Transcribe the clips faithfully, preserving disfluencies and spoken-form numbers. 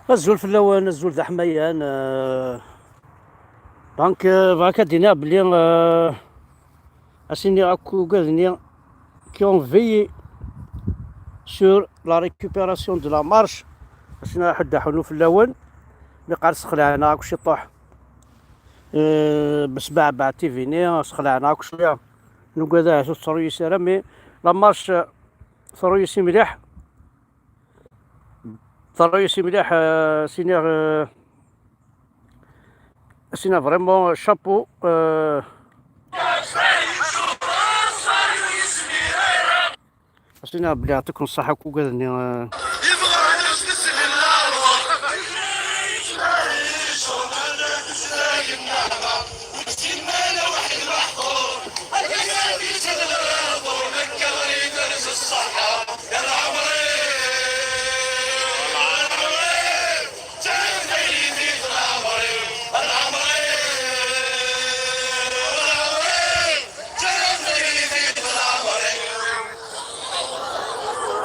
Azul fell-awen, azul d aḥmayan. Euh, donc, euh, bɣiɣ ad d-iniɣ belli, euh, ad s-iniɣ akk ugad-nni qui ont veillé sur la récupération de la marche, ad s-iniɣ ḥedd aḥunu fell-awen, mi qqar sxelɛen-aɣ akk ciṭuḥ. Euh, bes beɛbeɛ T V-nni, sxelɛen-aɣ akk cwiya. Nugad ahat ur tettṛuyis ara, mais la marche, euh, tettṛuyis mliḥ. Tettṛuyis mliḥ, euh, siniɣ, euh, siniɣ vraiment chapeau, euh. Siniɣ belli yeɛṭikum ṣṣeḥḥa akk ugad-nni, euh.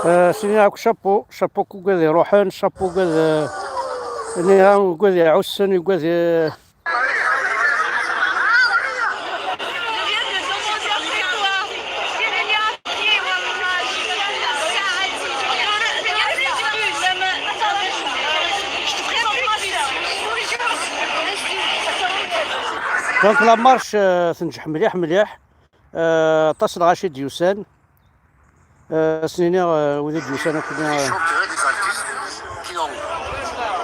Euh, sini akk chapeau, chapeau kugad iruḥen, chapeau ugad, euh, niha ugad iɛussen, ugad, euh. Donc la marche, euh, tenǧeḥ mliḥ mliḥ. Euh, aṭas n lɣaci d-yusan. Euh, ad s-nini, euh, wid i d-yusan akk-nni, euh. Des chanteurs, des artistes qui ont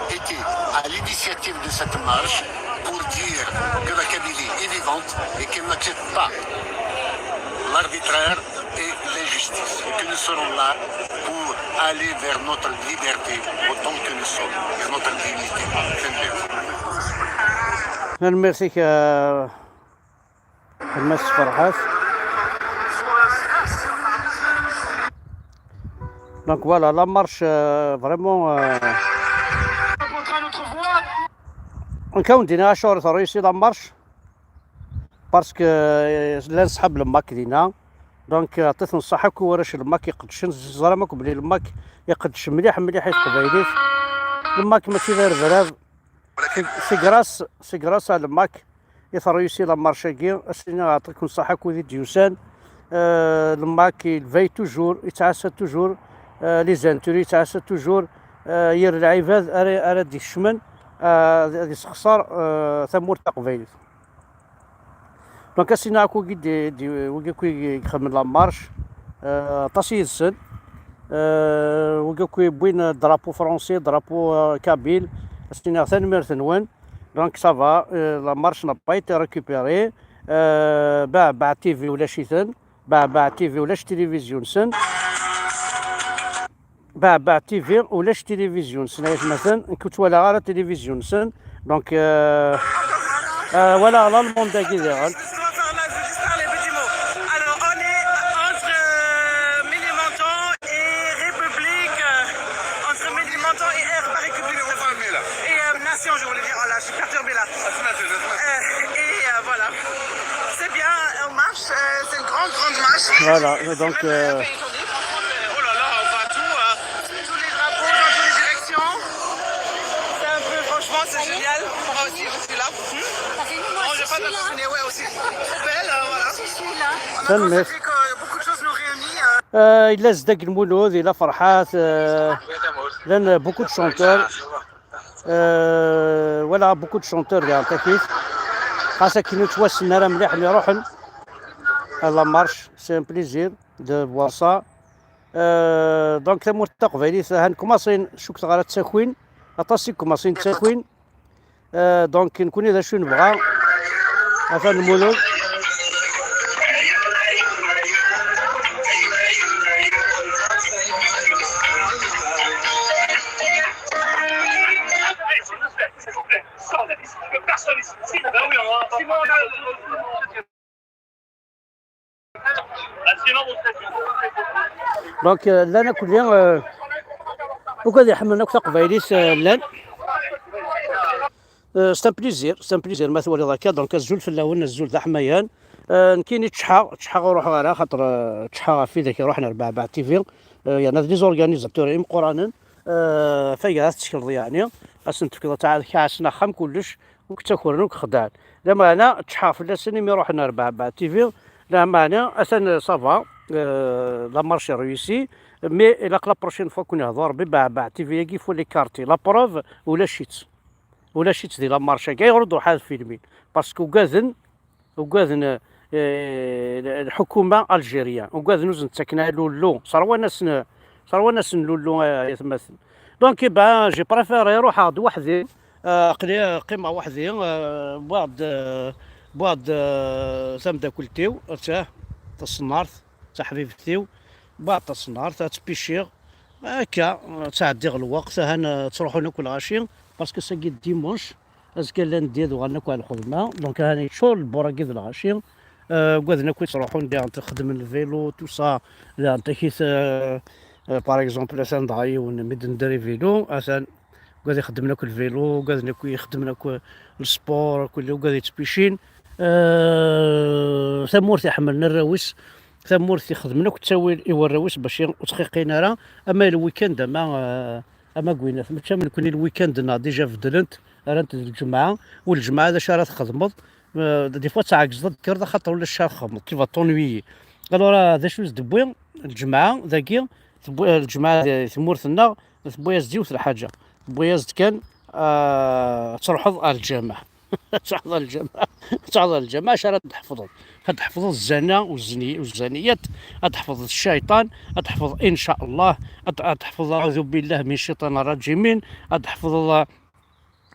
été à l'initiative de cette marche pour dire que la Kabylie est vivante et qu'elle n'accepte pas l'arbitraire et l'injustice. Et que nous serons là pour aller vers notre liberté autant que nous sommes, vers notre dignité. Tanemmirt. Tanemmirt-ik, euh, Mass Ferhat. Donc voilà, la marche, euh, vraiment, euh, nekk ad wen-d-iniɣ acuɣer teṛṛuy la marche. Parce que, euh, llan ṣḥab le MAK dinna. Donc, euh, ɛṭit-ten ṣṣeḥḥa akk i warrac le MAK iqeddcen. Teẓram akk belli le MAK iqeddec mliḥ, mliḥ i teqbaylit. Le MAK mačči d arebrab. C'est, c'est grâce, c'est grâce à le MAK i teṛṛuy la marche-agi. Ad s-iniɣ ɛṭikum ṣṣeḥḥa akk wid i d-yusan. Euh, le MAK, il veille toujours, yettɛassa toujours, euh, les intérêts, yettɛassa toujours, euh, yir lɛibad ara, ara d-ikecmen, euh, ad, ad yessexṣer, euh, tamurt taqbaylit. Donc, ad s-iniɣ akk wigi d, d, wigi akk i ixedmen la marche, euh, aṭas yid-sen. Euh, wigi akk yewwin drapeau français, drapeau, euh, kabyle. Ad s-iniɣ tanemmirt-nwen. Donc, ça va, euh, la marche n'a pas été récupérée. Euh, Baɛbaɛ T V ulac-iten. Baɛbaɛ T V ulac tilivizyu-nsen. Baɛbaɛ T V ulac tilivizyu-nsen, ay atmaten, nekk ur ttwalaɣ ara tilivizyu-nsen. Donc, euh, euh, voilà, l'allemande-agi diɣen. Alors, on est entre, euh, Ménilmontant et République, euh, entre Ménilmontant et Air Paris République. Et, euh, Nation, je voulais dire, oh là, je suis perturbée là. Euh, et, euh, voilà. C'est bien, on marche, euh, c'est une grande, grande marche. Voilà, donc, euh, oh là là, on voit tout, euh, tous les drapeaux dans toutes les directions. C'est un peu, franchement, c'est génial. Moi aussi, je suis là. Hmm? Moi, j'ai pas de souvenir, ouais, aussi. Trop belle, euh, voilà. On a constaté que beaucoup de choses nous réunit, euh. Euh, yella Zeddak Lmulud, yella Ferḥat, euh, llan beaucoup de chanteurs. Euh, voilà, beaucoup de chanteurs diɣen takit. Xas akken ur ttwassen ara mliḥ mi ruḥen. La marche, c'est un plaisir de voir ça. Euh, donc, tamurt taqbaylit, han kmaṣin, cukteɣ ara ttakin. Aṭas i kmaṣin ttakin. Euh, donc, nekkni d acu nebɣa. Atan Lmulud. Donc, euh, llan akk-nni, euh, ugad iḥemmlen akk taqbaylit, euh, llan. Euh, c'est un plaisir, c'est un plaisir ma twaliḍ akka. Donc, azul fell-awen, azul d aḥmayan. Euh, nekkini ččḥeɣ, ččḥeɣ ur ruḥeɣ ara, xaṭer, euh, ččḥeɣ ɣef widak iruḥen ar Baɛbaɛ T V. Euh, yerna d les organisateurs imeqqranen. Eh, taga ad tettekleḍ, yeɛni, ad sen-tefkeḍ ad tɛad kɛasen axxam kullec, ur k-ttakren, ur k-xeddɛen. Lameɛna ttecḥaɣ fell-asen imi ruḥen ar Beɛbeɛ T V. Lameɛna atan, ça va, eh, la marche réussie, mais ilaq la prochaine fois kun ihḍu Rebbi, Beɛbeɛ T V-agi, faut l'écarter. La preuve, ulac-itt. Ulac-itt di la marche-agi. Ayɣer ur d-ruḥ ad filmin? Parce que ugaden, ugaden, eh, lḥukuma algérien, ugaden ur sen-ttaken ara lullu, sserwan-asen, sserwan-asen lullu, eh, ay atmaten. Donc, eh ben, j'ai préféré ruḥeɣ-d weḥd-i, eh, aql-i, eh, qqimeɣ weḥd-i, eh, wwiɣ-d, eh, wwiɣ-d, eh, tamdakelt-iw, attah, taṣennart, taḥbibt-iw, wwiɣ-d taṣennart, ad ttpiciɣ, akka, eh, ttɛeddiɣ lweqt, ahan, eh, ttruḥun akk lɣaci, parce que sagi d dimanche, azekka lundi ad uɣalen akk ɣer lxedma, donc ahan yeččur lbur-agi d lɣaci. Eh, ugaden akk yettruḥun, diɣen xeddmen lvélo, tout ça, diɣen takit, eh, eh, par exemple, atan dɣa yiwen mi d-nedder i vélo, atan ugad ixeddmen akk lvélo, ugaden akk ixeddmen akk lsport, akk, ugad yettpicin. Eh, tamurt iḥemmlen arraw-is, tamurt ixeddmen akk ttawil i warraw-is bac ur ttxiqin ara, ama i lwikand, ama, eh, ama deg winat. Mačči am nekni lwikand-nneɣ déjà beddlent, rrant d lǧemɛa, u lǧemɛa d acu ara txedmeḍ? Eh, des fois tɛeggzeḍ ad d-tekkreḍ axaṭer ulac ara txedmeḍ, tu vas t'ennuyer. Alors, eh, d acu i s-d-tewwi lǧemɛa dagi? Tewwi, eh, lǧemɛa di tmurt-nneɣ, tewwi-as-d yiwet lḥaǧa. Tewwi-as-d kan, eh, ad truḥeḍ ar lǧameɛ. Ad truḥeḍ ar lǧameɛ. Ad truḥeḍ ar lǧameɛ, acu ara d-tḥefḍeḍ? Ad tḥefḍeḍ zzana u zzani-, u zzaniyat, ad tḥefḍeḍ cciṭan, ad tḥefḍeḍ إن شاء الله, ad, ad tḥefḍeḍ أعوذ بالله من الشيطان الرجيمين, ad tḥefḍeḍ, eh,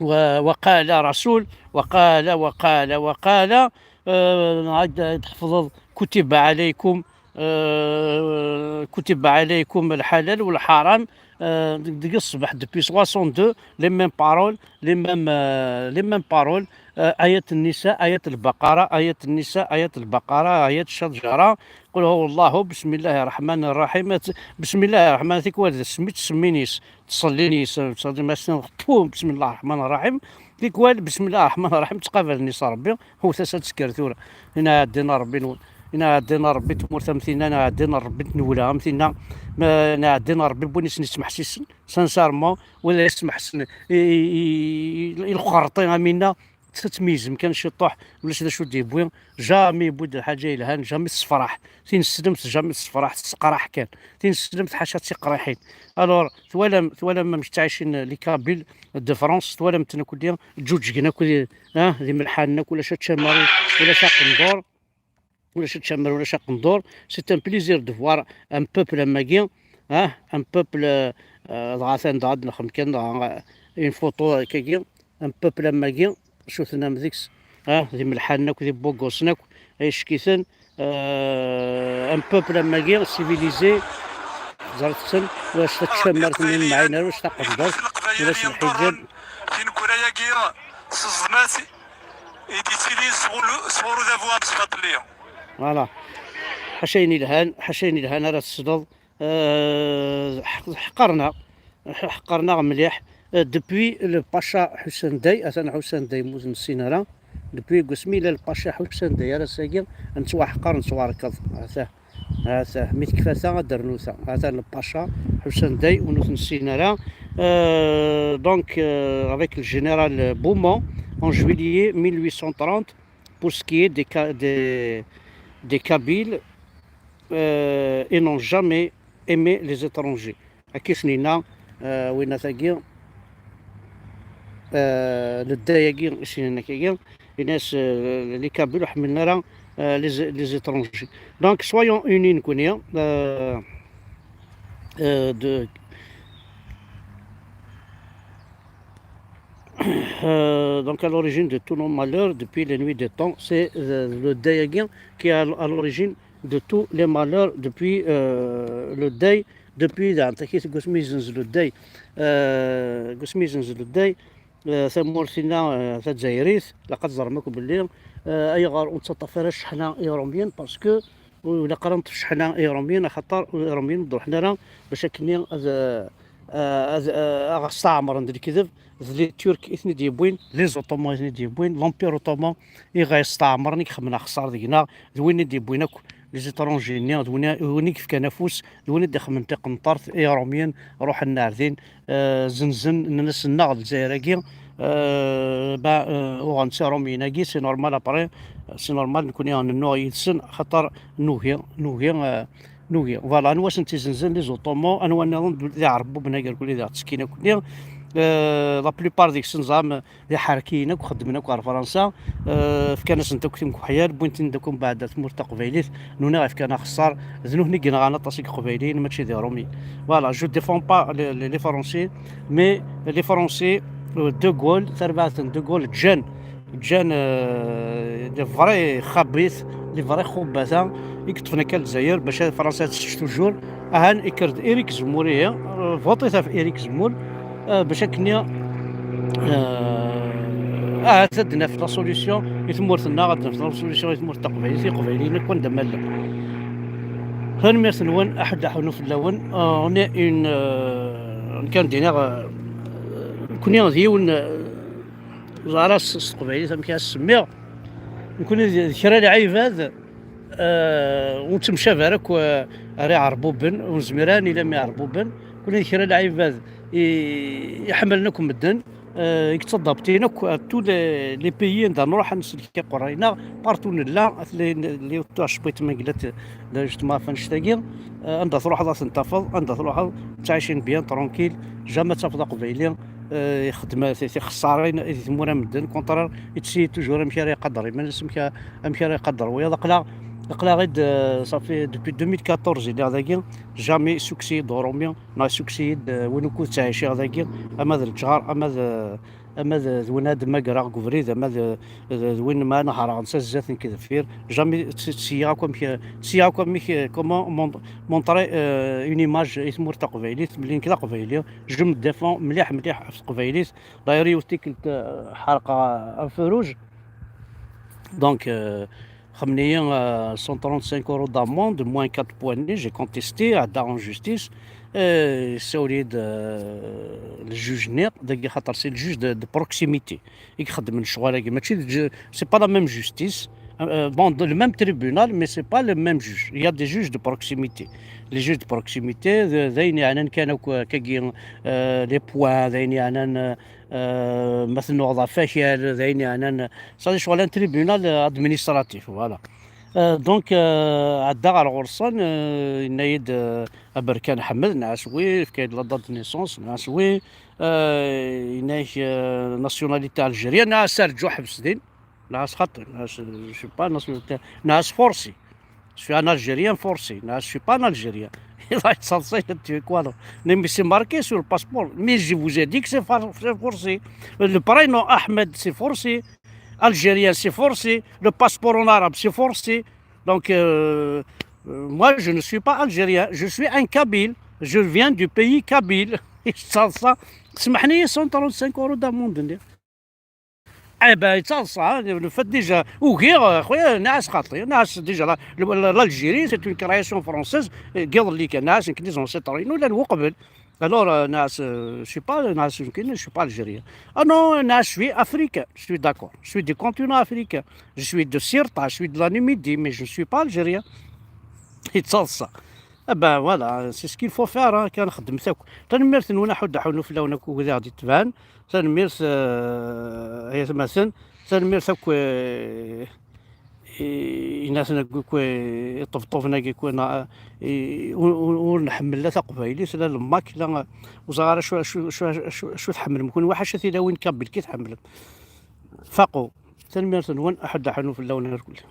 و-, وقال رسول, وقال، وقال، وقال, eh, ad, ad tḥefḍeḍ كتب عليكم, eh, كتب عليكم الحلال والحرام, eh, deg, deg ṣṣbeḥ, depuis soixante-deux, les mêmes paroles, les mêmes, eh, les mêmes paroles, eh, آية النساء، آية البقرة، آية النساء، آية البقرة، آية الشجرة, قل هو الله، بسم الله الرحمن الرحيم, بسم الله الرحمن الرحيم, tikwal d ssmi ttsemmin yes, ttṣellin yes, ttṣellin yes, tfu, بسم الله الرحمن الرحيم, tikwal بسم الله الرحمن الرحيم, ttqabalen yes Rebbi, wwet-as ad tekker tura. Ina ɛeddin Rebbi nwen, ina ɛeddin Rebbi tmurt am tinna, ina ɛeddin Rebbi tnewla am tinna, ma ina ɛeddin Rebbi wwin i sen-yettmeḥsisen, sincèrement, wala yesmeḥsen i, i, i, i lxerṭi am inna, tettmizem kan ciṭuḥ, ulac d acu d-yewwi, jamais yewwi-d lḥaǧa yelhan, jamais tessefraḥ. Tineslemt jamais tessefraḥ, tesseqraḥ kan. Tineslemt ḥaca d tiqriḥin. Alors, twalam, twalam amek ttɛicin les Kabyles de France, twalam-ten akk di, ǧǧuǧgen akk di, ah, d imelḥanen akk, ulac ačamar, ulac aqendur, ulac ačamar, ulac aqendur. C'est un plaisir de voir un peuple am wagi, ah, un peuple, euh, euh, dɣa atan dɣa ad nexdem kan dɣa, euh, une photo akkagi, un peuple am wagi, acu tennam deg-s, ah, d imelḥanen akk, d ibugusen akk, ay ccek-iten, euh, un peuple am wagi, civilisé, ẓret-ten, ulac taččamart-nni n lemɛin, ulac taqendurt, ulac lḥijab. Tineggura-agi s ẓẓmat i d-yettilin sɣur, sɣur udabu amesbaṭli. Voilà. Ḥaca ayen ilhan, ḥaca ayen ilhan ara tesleḍ, eh, ḥ-, ḥqerna, ḥ-, ḥqerna mliḥ. Eh, depuis le Pacha Ḥusen Day, atan Ḥusen Day mu ur t-nessin ara, depuis deg wasmi yella le Pacha Ḥusen Day ar ass-agi, nettwaḥqer, nettwarkeḍ. Atah, atah, mi tekfa ta, ad d-ternu ta. Atan le Pacha Ḥusen Day, ur t-nessin ara. Euh, donc, euh, avec le général Beaumont, en juillet mille huit cent trente, pour ce qui est des Ka-, des, des Kabyles, euh, ils n'ont jamais aimé les étrangers. Akka i sen-yenna, euh, winna tagi, euh, ledday-agi, i sen-yenna akkagi, yenna-as, euh, les Kabyles ur ḥemmlen ara, euh, les, les étrangers. Donc, soyons unis, nekkni, euh, euh, de, euh, donc, à l'origine de tous nos malheurs, depuis les nuits des temps, c'est, euh, ledday-agi qui est à, à l'origine de tous les malheurs depuis, euh, ledday, depuis, daɣen, takit deg wasmi yezzenz ledday, euh, deg wasmi yezzenz ledday, euh, tamurt-inna, euh, tazzayrit, ilaq ad teẓrem akk belli, euh, ayɣer ur nettaṭṭaf ara cceḥna i Irumyen, parce que ur ilaq ara neṭṭef cceḥna i Irumyen, axaṭer Irumyen ur d-ruḥen ara bac akkenni ad, euh, ad, euh, aɣ-steɛmren d lekdeb, d les Turcs i ten-id-yewwin, les Ottomans i ten-id-yewwin, l'Empire ottoman i ɣ-yesteɛmren, i ixedmen axeṣṣar deg-neɣ, d win i d-yewwin akk les étrangers-nni, d win, win i yefkan afus, d win i d-ixemmen tiqenṭert i Iṛumyen, ruḥen ar din, eh, zenzen, nnan-as nneɣ Lezzayer-agi, eh, ba, eh, uɣen-tt Iṛumyen-agi, c'est normal après, c'est normal, nekkni ad nennuɣ yid-sen, xaṭer nugi, nugi, eh, nugi. Voilà, anwa asen-tt-izenzen, les Ottomans, anwa nniḍen d iɛerbuben agerkul i d aɣ-ttekkin akk-nni. Eh, la plupart deg-sen ẓam d iḥerkiyen akk, xeddmen akk ar Fransa, eh, fkan-asen-d akk timkeḥyal, wwin-ten-id akk mbeɛd ar tmurt taqbaylit, nuna fkan axeṣṣar, d nutni i yenɣan aṭas n Iqbayliyen, mačči d Iṛumyen. Voilà, je défends pas les, les, les Français, mais les Français, euh, De Gaulle, tarbaɛt n De Gaulle, ǧǧan, ǧǧan, euh, les vrais xabit, les vrais xubbata, i yeṭṭfen akka Lezzayer, bac Fransa ad tečč toujours. Ahan ikker-d Eric Zemmour, ihi, euh, votit ɣef Eric Zemmour, euh, bac akken, euh, ahat ad d-naf la solution i tmurt-nneɣ, ad d-naf la solution i tmurt taqbaylit, i Iqbayliyen akk anda ma llan. Tanemmirt-nwen, aḥuddu aḥunnu fell-awen. Euh, on est une, euh, nekk ad d-iniɣ, euh, nekkni d yiwen, euh, ẓer-as s teqbaylit amek ara s-semmiɣ. Nekkni d, d kra n lɛibad, eh, ur nettemcabi ara akk, eh, ar iɛerbuben, ur nezmir ara ad nili am iɛerbuben. Nekkni d kra n lɛibad i, i ḥemmlen akk medden, eh, i yettadaptin akk à tous les, les pays anda nruḥ ad nsellek iqerray-nneɣ, partout nella, les, les auto-acbuitements, la, justement, ɣef annect-agi, eh, anda truḥeḍ ad ten-tafeḍ, anda truḥeḍ ttɛicin bien, tranquille, jamais ad tafeḍ aqbayli, eh, ixeddem ti-, tixeṣṣarin di tmura n medden, contraire, yettsi toujours amek ara iqader iman-is, amek a-, amek ara iqader wiyaḍ. Aql-aɣ, aql-aɣ-id, eh, ça fait depuis deux mille quatorze i lliɣ dagi, jamais succès d Urumi, neɣ succès d, eh, win ukud ttɛiciɣ dagi, ama d leǧhar, ama d, ama d, d win ad mmagreɣ deg ubrid, ama d, d, d win ma nehreɣ netta zdat nekk deffir, jamais tt-, ttsi-, ttsi-, akk amek, ttsi-, akk amek, eh, comment mon-, montrer, eh, une image i tmurt taqbaylit, belli nekk d aqbayli, je me défends mliḥ, mliḥ ɣef teqbaylit. D'ailleurs, yiwet tikkelt, eh, ḥerqeɣ, eh, un feu rouge. Donc, euh, xemni, euh, cent trente-cinq euros d'amende, moins quatre points de nez, j'ai contesté, à en justice. Euh, c'est au lieu de, euh, le juge, dagi, xaṭer c'est le juge de, de proximité. I ixeddmen ccɣel-agi, mačči d ju-, c'est pas la même justice. Euh, bon, de, le même tribunal, mais c'est pas le même juge. Il y a des juges de proximité. Les juges de proximité, d, d ayen yeɛnan kan akk, akkagi, euh, les points, d ayen yeɛnan, euh, euh, ma tennuɣeḍ ɣef akal, d ayen yeɛnan, ça, d ccɣel n tribunal, euh, administratif, voilà. Euh, donc, euh, ɛeddaɣ ɣer ɣur-sen, euh, yenna-yi-d, euh, aberkan Ḥmed, nɛas wi, yefka-yi-d la date de naissance, nɛas wi, euh, yenna-yak, euh, nationalité algérienne, nɛas rǧu ḥbes din, nɛas xaṭi, nɛas, je suis pas nationalité, nɛas forsi. Je suis un Algérien forcé. Non, je suis pas un Algérien. Il a été censé le tuer, quoi, non ? Mais c'est marqué sur le passeport. Mais je vous ai dit que c'est for-, c'est forcé. Le prénom Ahmed, c'est forcé. Algérien, c'est forcé. Le passeport en arabe, c'est forcé. Donc, euh, euh, moi, je ne suis pas algérien. Je suis un kabyle. Je viens du pays kabyle. Ça, ça, سمحني, cent trente-cinq euros d'amende. Eh ben, ça, ça, le fait déjà, ugiɣ, خويا, nɛas xaṭi, nɛas déjà la, la, l'Algérie, c'est une création française, eh, deg iḍelli kan, nɛas, nekk, les ancêtres-inu llan uqbel. Alors, euh, nɛas, euh, je suis pas, nɛas, je suis pas algérien. Ah non, nɛas, je suis africain, je suis d'accord. Je suis du continent africain. Je suis de Sirte, je suis de la Numidie, mais je ne suis pas algérien. Yettaḍsa. Eh ben, voilà, c'est ce qu'il faut faire, hein, kan xeddmet akk. Tanemmirt-nwen, aḥuddu aḥunnu fell-awen akk wid i ɣ-d-itebɛen. Tanemmirt, eh, ay atmaten. Tanemmirt akk, eh, i, i naten akk, akk, eh, iṭebṭuben-agi akk, na-, i, ur, ur, ur nḥemmel la taqbaylit, la lemmak, la, ur ẓriɣ ara acu, acu, acu, acu, acu tḥemmlem kunwi, ḥaca tilawin kabylki tḥemmlem. Faqu. Tanemmirt-nwen, aḥuddu aḥunnu fell-awen irkelli.